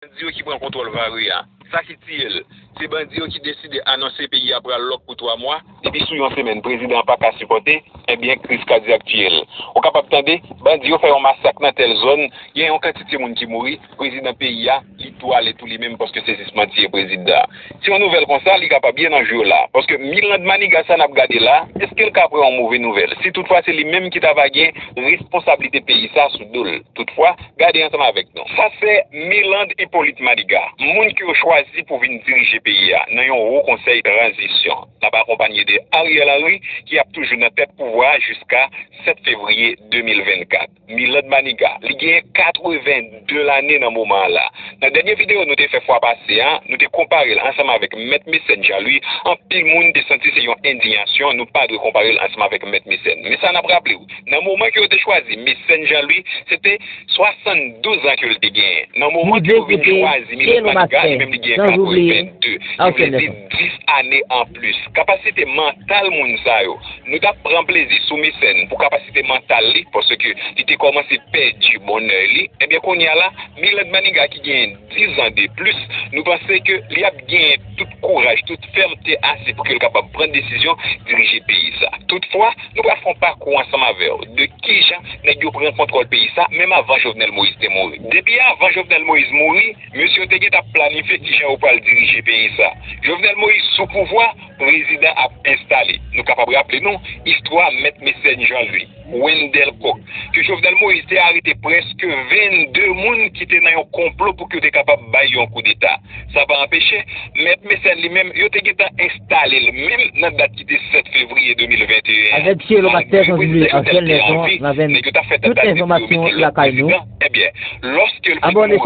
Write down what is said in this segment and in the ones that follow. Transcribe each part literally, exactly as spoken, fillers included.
Bandi yo ki pran kontwòl Vare a. Sa ki tiye l, se bandi yo ki deside anonse peyi a pral lòk pou twa mwa. Depi sou yon semèn, prezidan an pa ka sipòte, ebyen, kriz kadyak tiye l. Ou kapab tande, bandi yo fè yon masak nan tèl zòn, gen yon kantite moun ki mouri, prezidan peyi a, li tou ale tou li menm paske sezisman tiye prezidan an. Se yon nouvèl konsa, li kapab ye nan jou yo la. Paske Miland Maniga sa n ap gade la, èske l ka pran yon move nouvèl? Si toutfwa se li menm ki ta va gen responsablite peyi sa sou do l. Toutfwa, gade ansanm avèk nou. Sa se Miland Hippolyte Maniga, moun ke yo chwazi pou vin dirije peyi a nan yon wo konsèy tranzisyon. L ap akonpanye de Ariel Henry, ki ap toujou nan tèt pouvwa a jiska sèt fevriye de mil vennkat. Miland Maniga, li genyen katreven de lane nan moman an la. Nan dènye videyo nou te fè fwa pase a, nou te konpare l ansanm avèk Mèt Mesèn Jean Louis. Anpil moun te santi se yon endiyasyon, nou pa dwe konpare l ansanm avèk Mèt Mesèn. Men sa n ap raple w, nan moman ke yo te chwazi Mesèn Jean Louis, se te swasanndouz an ke l te genyen. Nan moman ke yo vin chwazi Miland Maniga, li menm li genyen katreven de. Ki vle di dis ane anplis. Kapasite mantal moun sa yo, nou t ap pran plezi sou Mesèn pou kapasite mantal li, paske li te kòmanse pèdi bonè li. Ebyen, kounye a la, Miland Maniga ki genyen diz an de plis, nou panse ke li ap genyen tout kouraj, tout fèmte ase pou ke l kapab pran desizyon dirije peyi sa. Toutfwa, nou pral fè yon pakou ansanm avè w de kijan nèg yo pran kontwòl peyi sa, menm avan Jovenel Moïse te mouri. Depi avan Jovenel Moïse mouri, mesye yo te gentan planifye kijan yo pral dirije peyi sa. Jovenel Moïse sou pouvwa, prezidan ap enstale. Nou kapab raple nou istwa Mèt Mesèn Jean Louis, Wendell Coq, ke Jovenel Moïse te arete prèske vennde moun ki te nan yon konplo pou ke yo te kapab bay yon koudeta. Sa pa anpeche, Mèt Mesèn li menm, yo te gentan enstale l menm nan dat ki te sèt fevriye de mil venteyen an. Avèk Chelo Master, san bliye Ansèl Nèson, nan venn tout enfòmasyon lakay nou. Ebyen, lòske l fin mouri,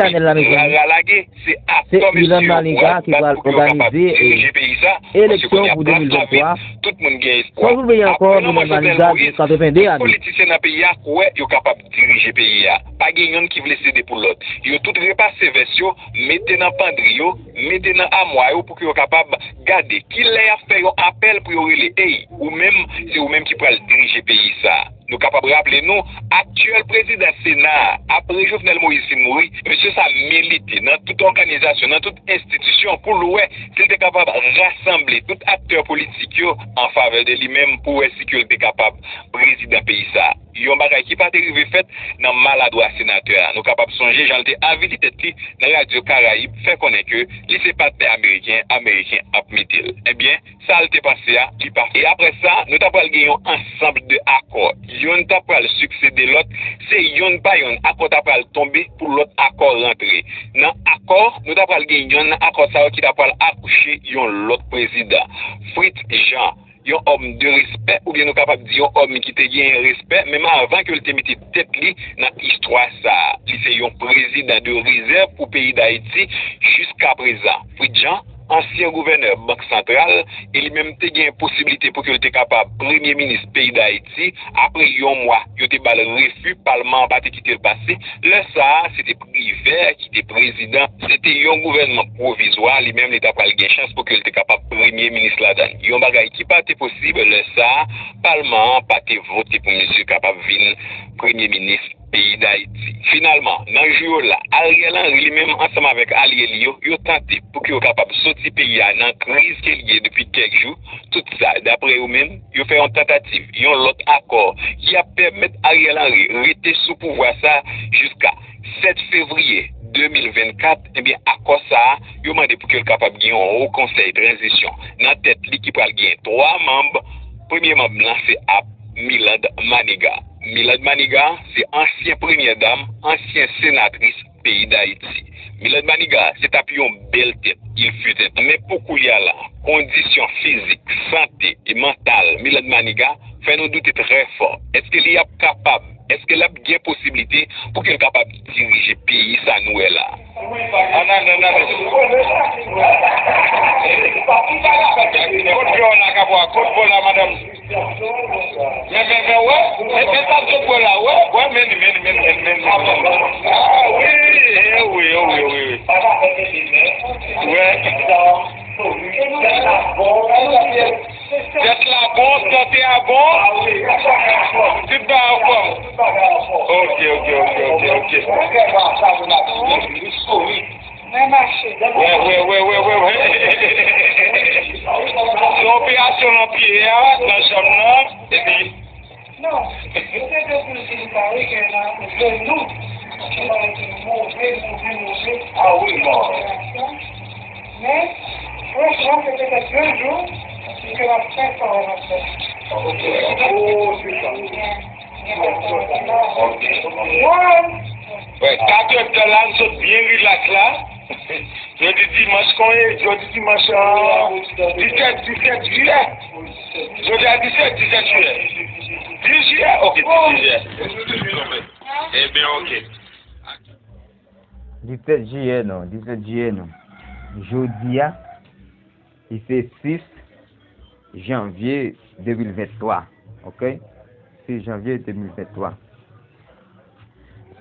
rara lage, se atò mesye yo pral bat pou ke yo kapab dirije peyi sa, paske kounye a plat lave, tout moun gen espwa. Apre lanmò Jovenel Moïse, tout politisyen nan peyi a kwè yo kapab dirije peyi a. Pa gen youn ki vle sede pou lòt. Yo tout repase vès yo, mete nan pandri yo, mete nan amwa yo pou ke yo kapab gade kilè y ap fè yon apèl pou yo rele, ey, ou menm, se ou menm ki pral dirije peyi sa. Nou kapab raple nou, aktyèl prezidan Sena a, apre Jovenel Moïse fin mouri, mesye sa milite nan tout òganizasyon, nan tout enstitisyon pou l wè si l te kapab rasanble tout aktè politik yo an favè de li menm pou wè si ke l te kapab prezidan peyi sa. Yon bagay ki pa te rive fèt nan maladwa senatè a. Nou kapab sonje jan l te avili tèt li nan Radyo Karayib, fè konnen ke li se patnè ameriken, ameriken ap mete l. Ebyen, sa l te panse a, li pa fèt. E apre sa, nou ta pral gen yon ansanm de akò. Yonn ta pral siksede lòt, se yonn pa yonn, akò ta pral tonbe pou lòt akò rantre. Nan akò, nou ta pral gen yonn nan akò sa yo ki ta pral akouche yon lòt prezidan. Fritz Jean, yon òm de respè, oubyen nou kapab di yon òm ki te genyen respè, menm avan ke l te mete tèt li nan istwa sa a. Li se yon prezidan de rezèv pou peyi Dayiti jiskaprezan. Fritz Jean, ansyen gouvènè Bank Santral, e li menm te gen posiblite pou ke l te kapab premye minis peyi Dayiti. Apre yon mwa, yo te ba l refi, palman an pa te kite l pase. Lè sa a, se te Privè ki te prezidan. Se te yon gouvènman pwovizwa, li menm li ta pral gen chans pou ke l te kapab premye minis ladan l. Yon bagay ki pa te posib lè sa a, palman an pa te vote pou misye kapab vin premye minis peyi Dayiti. Finalman, nan jou yo la, Ariel Henry li menm ansanm avèk alye li yo, yo tante pou ke yo kapab soti peyi a nan kriz ke l ye depi kèk jou. Tout sa, dapre yo menm, yo fè yon tantativ, yon lòt akò ki ap pèmèt Ariel Henry rete sou pouvwa sa jiska sèt fevriye de mil vennkat. Ebyen, akò sa a, yo mande pou ke l kapab gen yon wo konsèy tranzisyon nan tèt li ki pral gen twa manm. Premye manm lan se ap Miland Maniga. Miland Maniga se ansyen premyè dam, ansyen senatris peyi Dayiti. Miland Maniga se t ap yon bèl tèt, il fut un temps. Men pou koulye a la, kondisyon fizik, sante e mantal Miland Maniga fè nou doute trè fò. Èske li ap kapab, èske l ap gen posiblite pou ke l kapab dirije peyi sa nou wè la a? Ann ale, ann ale. Kot pye w la, Kabwa? Kot pye w la, madanm? Men, men, men, wè, men, men sa m sot wè la, wè, wè, men li, men li, men li, men li, men li, men li. Ah, wi, eh, wi, oh, wi, wi, wi. Wè. Tèt la bon, sante a bon. Tout bagay anfòm. Ok, ok, ok, ok, ok. Wè, wè, wè, wè, wè, wè. Se operasyon nan pye a, nan janm nan, epi. Non, yo te gen pou l di l pa wè gen nan jenou. Li pa rete move, move, move. Ah wi, non. Men, franchman, se petèt de jou, ke l ap fè sa w ap fè. Oh, se sa. Wè, katòz tan la, m sot byen rilaks la. Jodi dimanch, konye, jodi dimanch, euh, disèt, disèt jiyè. Jodi a disèt, disèt jiyè. Dis jiyè? Ok, dis jiyè. Ebyen, ok. Disèt jiyè non, disèt jiyè non. Jodi a, li se sis janvye de mil venntwa. Ok? Sis janvye de mil venntwa.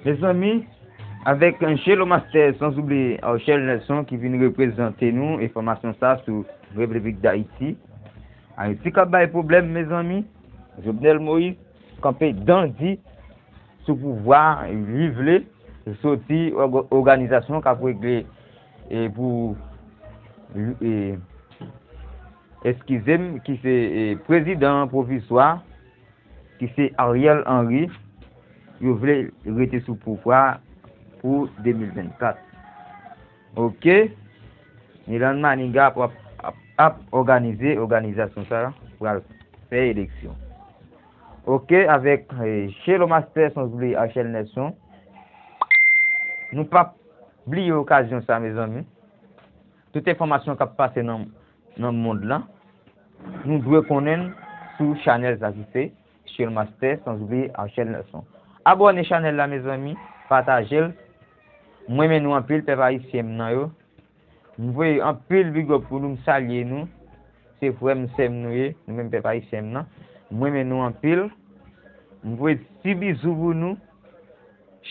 Mezanmi, avèk Shelo Master, sans oublier Archel Nelson ki vin reprezante nou enfòmasyon sa sou Repiblik Dayiti. Ayiti k ap bay pwoblèm, mezanmi. Jovenel Moïse kanpe dan di sou pouvwa, li vle soti òg-, òganizasyon k ap regle, e, pou, e, eskize m, ki se, e, prezidan pwovizwa, ki se Ariel Henry, yo vle rete sou pouvwa pou de mil vennkat. Ok, Milan Maniga ap, ap, ap òganize òganizasyon sa pral fè eleksyon. Ok, avèk, eh, Shelo Master, sans oublier Archel Nelson. Nou p ap bliye okazyon sa, mezanmi. Tout enfòmasyon k ap pase nan, nan mond lan, nou dwe konnen l sou chanèl sa ki se Shelo Master, sans oublier Archel Nelson. Abòne chanèl la, mezanmi, pataje l. Mwen renmen nou anpil, pèp ayisyen m nan yo. M voye anpil big up pou nou, m salye nou. Se frè m, sè m nou ye, nou menm pèp ayisyen m nan. Mwen renmen nou anpil. M voye ti bizou pou nou.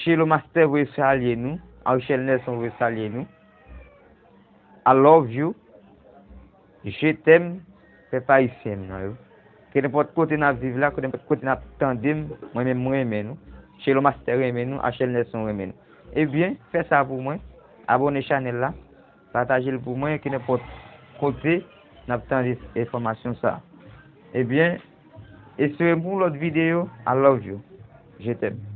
Shelo Master voye salye nou. Archel Nelson voye salye nou. I love you. Je t'aime, pèp ayisyen m nan yo. Ke nenpòt kote n ap viv la, ke nenpòt kote n ap tande m, mwen menm mwen renmen nou. Shelo Master renmen nou, Archel Nelson renmen nou. Ebyen, fè sa pou mwen. Abòne chanèl la. Pataje l pou mwen, ke nenpòt kote n ap tande enfòmasyon sa. Ebyen, espere m pou yon lòt videyo. I love you. Je t'aime.